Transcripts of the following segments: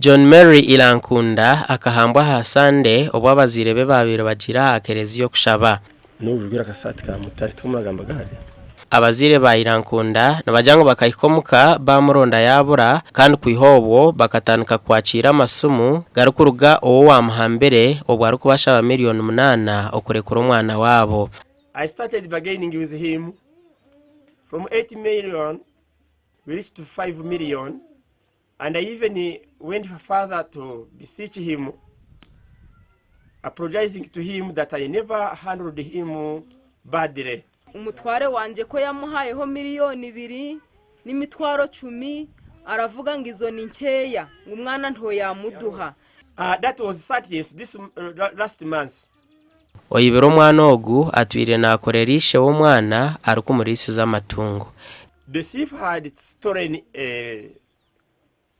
John Mary Irankunda akahambwa aha Sande obu abazaire be baabaire bagiire aha kereziya okushaba. N'obujwire akasaati ka mutare tiko muragamba gahari. Abazaire ba Irankunda nibagira ngu bakahika omuka baamuronda yaabura kandi kwiha obwo bakatandika kwakiira amasimu garikuruga ow'owamuhambire obwo arikubashaba miriyoni munaana okurekura omwana waabo. I started bargaining with him from 8 million we reached to 5 million and I even went further to beseech him apologizing to him that I never handled him badly. Omutware wangye ko yamuhayeho miriyoni ibiri n'emitwaro cumi aravuga ngu izo ni nkyeya ngu omwana ntoyamuduha. That was 30th this last month. Oyibire omwana ogu atwire naakorera ishe w'omwana arikumuriisiza amatungo. The thief had stolen a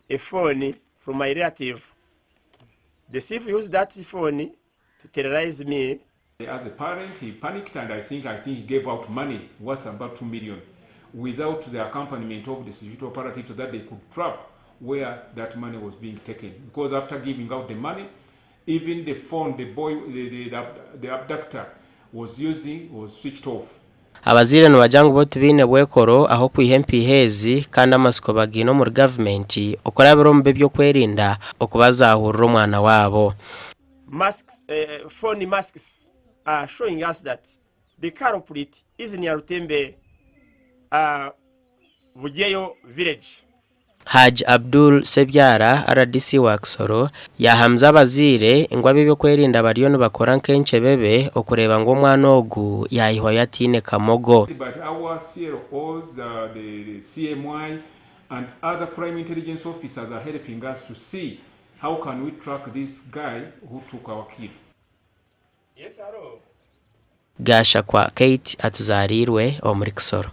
a phone from my relative. The thief used that phone to terrorize me. As a parent, he panicked and I think I think he gave out money worth about 2 million without the accompaniment of the security operatives so that they could trap where that money was being taken. Because after giving out the money, even the phone the boy, the, the, the, the abductor was using was switched off. Abazaire nibagira ngu bo tibaine bwekoro ah'okwiha empiiha ezi kandi amatsiko bagaine omuri gavumenti okurabira omu b'eby'okwerinda okubazahurira omwana waabo. Masks, uh, phone masks are showing us that the culprit is Nyarutembe Bugyeyo village. Hajj Abdul Ssebyala, rdc wa Kisoro yaahamiza abazaire ngu ab'eby'okwerinda bariyo nibakora nk'enkyebebe okureeba ngu omwana ogu yaayihwayo ataine kamogo. But our CLOs, the CMI and other crime intelligence officers are helping us to see how can we track this guy who took our kid. Yes, hello. Gashakwa Kate atuzaariirwe omuri Kisoro.